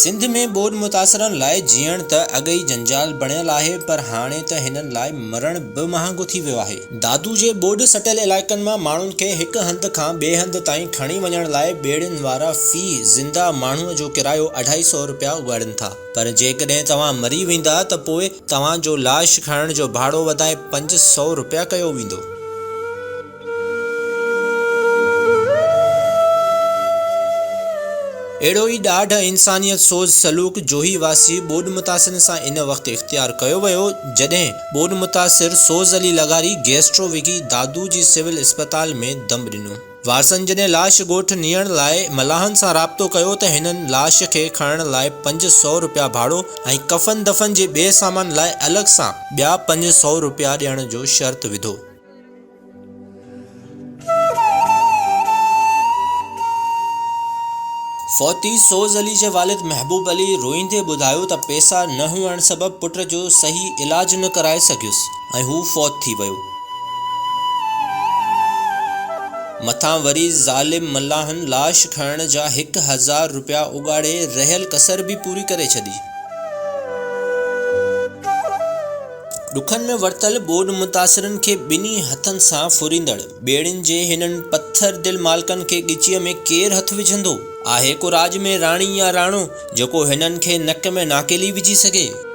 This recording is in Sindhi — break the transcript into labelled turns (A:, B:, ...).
A: سنڌ ۾ ٻوڏ متاثرن لاء جيئڻ ته اڳ ئي جنجال بڻيل آهي پر هاڻي ته هنن لاء مرڻ به مهانگو ٿي ويو آهي. دادو جي ٻوڏ سٽيل علائقن مان ماڻهن کي هڪ هنڌ کان ٻئي هنڌ تائين کڻي وڃڻ لاء ٻيڙين وارا في زنده ماڻهوء جو ڪرايو اڍائي سئو رپيا اڳاڙين ٿا پر جيڪڏهن توهان مري ويندا ته پوء توهان جو لاش کڻڻ جو ڀاڙو وڌائي 500 رپيا ڪيو ويندو. اهڙو ئي ڏاڍ ۽ انسانيت سوز سلوڪ جوهي واسي ٻوڏ متاثرن سان ان وقت اختيار ڪيو ويو جڏهن ٻوڏ متاثر سوز علي لغاري گيسٽرو وگهي دادو جي سول اسپتال ۾ دم ڏنو. وارثن جڏهن لاش ڳوٺ نيئڻ لاء ملاحن سان رابطو ڪيو ته هنن لاش کي کڻڻ لاء 500 رپيا ڀاڙو ۽ ڪفن دفن جي ٻئي سامان لاء الڳ سان ٻيا 500 رپيا ڏيڻ جو شرط وڌو. فوتي سوز علي جي والد محبوب علي روئيندي ٻڌايو ته پئسا نه هئڻ سبب پٽ جو صحيح علاج نه ڪرائي سگهيس ۽ هو فوت ٿي ويو. مٿان وري ظالم ملاحن لاش کڻڻ جا 1000 رپيا اڳاڙي رهيل ڪسر به پوري ڪري ڇڏي. ڏکن ۾ ورتل ٻوڏ متاثرن کي ٻنهي هٿن سان ڦريندڙ ٻيڙين جي هنن پٿر دل مالڪن کي ڳچيء ۾ ڪير هٿ وجهندو؟ آهي ڪو راڄ ۾ راڻي يا راڻو جيڪو هنن کي نڪ ۾ ناڪيلي وجهي سگهي؟